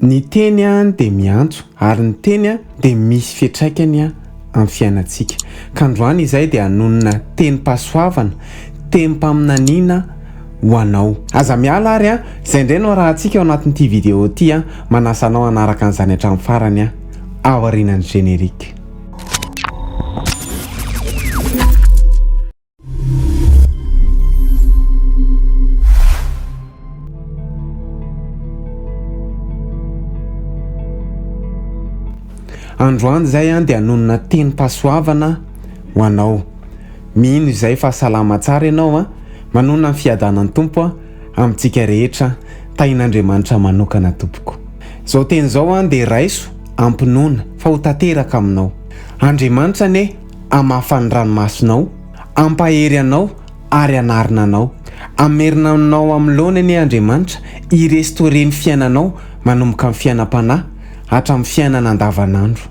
Ny teny dia miantso ary ny teny dia misy fiantraikany amin'ny fiainantsika. Ka androany izay dia hanonona tenim-pahasoavana, tenim-paminaniana ho anao. Aza miala ary an! Izay indray no arahantsika ao anatin'ity vidéo ity an! Manasa anao hanaraka an'izany hatramin'ny farany an! Aorianan'ny générique. Androany izay an dia hanonona tenim-pahasoavana ho anao. Mino izay fa salama tsara ianao an. Manonona ny fiadanan'ny Tompo an amintsika rehetra. Tahin'Andriamanitra manokana tompoko. Izao teny izao an dia raiso am-pinoana fa ho tanteraka aminao. Andriamanitra anie hamafa ny ranomasonao, hampahery anao ary hanarina anao. Hamerina anao amin'ny laony anie Andriamanitra, hi-restaurer ny fiainanao manomboka amin'ny fiainam-panahy hatramin'ny fiainana andavanandro.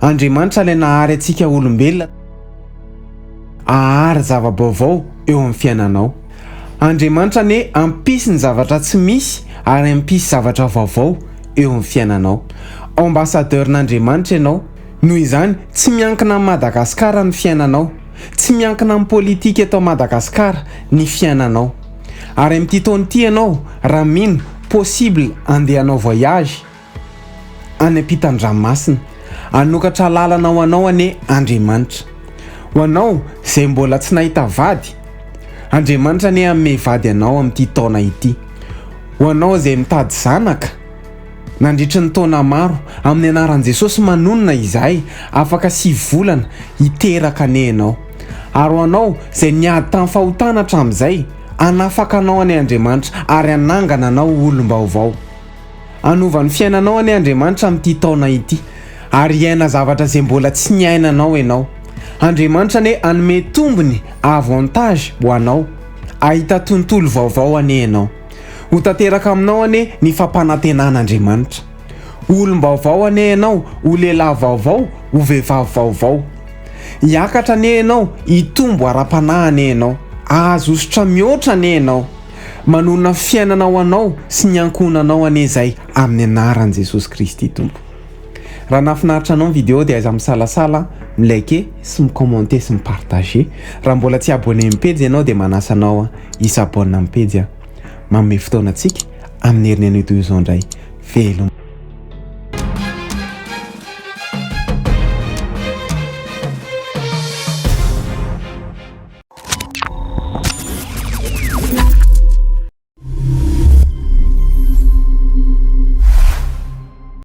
Andriamanitra ilay nahary antsika olombelona hahary zava-baovao eo amin'ny fiainanao. Andriamanitra anie hampisy ny zavatra tsy misy ary hampisy zavatra vaovao eo amin'ny fiainanao. Ambassadeur-n'Andriamanitra ianao. Noho izany, tsy miankina amin'i Madagasikara ny fiainanao. Tsy miankina amin'ny politika eto Madagasikara ny fiainanao. Ary amin'ity taona ity ianao, raha mino, possible andeha hanao voyage any ampitan-dranomasina. Hanokatra lalana ho anao anie Andriamanitra. Ho anao izay mbola tsy nahita vady, Andriamanitra anie hanome vady anao amin'ity taona ity. Ho anao izay mitady zanaka, Nandritry ny taona maro, amin'ny anaran'i Jesosy manonona izahay, afaka 9 volana, hiteraka anie ianao. Ary ho anao izay niady tamin'ny fahotana hatramin'izay, hanafaka anao anie Andriamanitra ary hanangana anao ho olom-baovao. Hanova ny fiainanao anie Andriamanitra amin'ity taona ity, ary hiaina zavatra izay mbola tsy niainanao ianao. Andriamanitra anie hanome tombony, avantage, ho anao. Hahita tontolo vaovao anie ianao. Ho tanteraka aminao anie ny fampanantenan'Andriamanitra. Ho olom-baovao anie ianao, ho lehilahy vaovao, ho vehivavy vaovao. Hiakatra anie ianao, hitombo ara-panahy anie ianao. Hahazo hosotra mihoatra anie ianao. Manonona fiainana ho anao sy ny ankohonanao anie izay amin'ny anaran'i Jesosy Kristy Tompo. Raha nahafinaritra anao ny vidéo dia aiza misalasala mi-liker sy mi-commenter sy mi-partager. Raha mbola tsy abonné amin'ny pejy ianao dia manasa anao hi-s'abonne amin'ny pejy. Manome fotoana antsika amin'ny herin'ny anio toy izao indray. Veloma.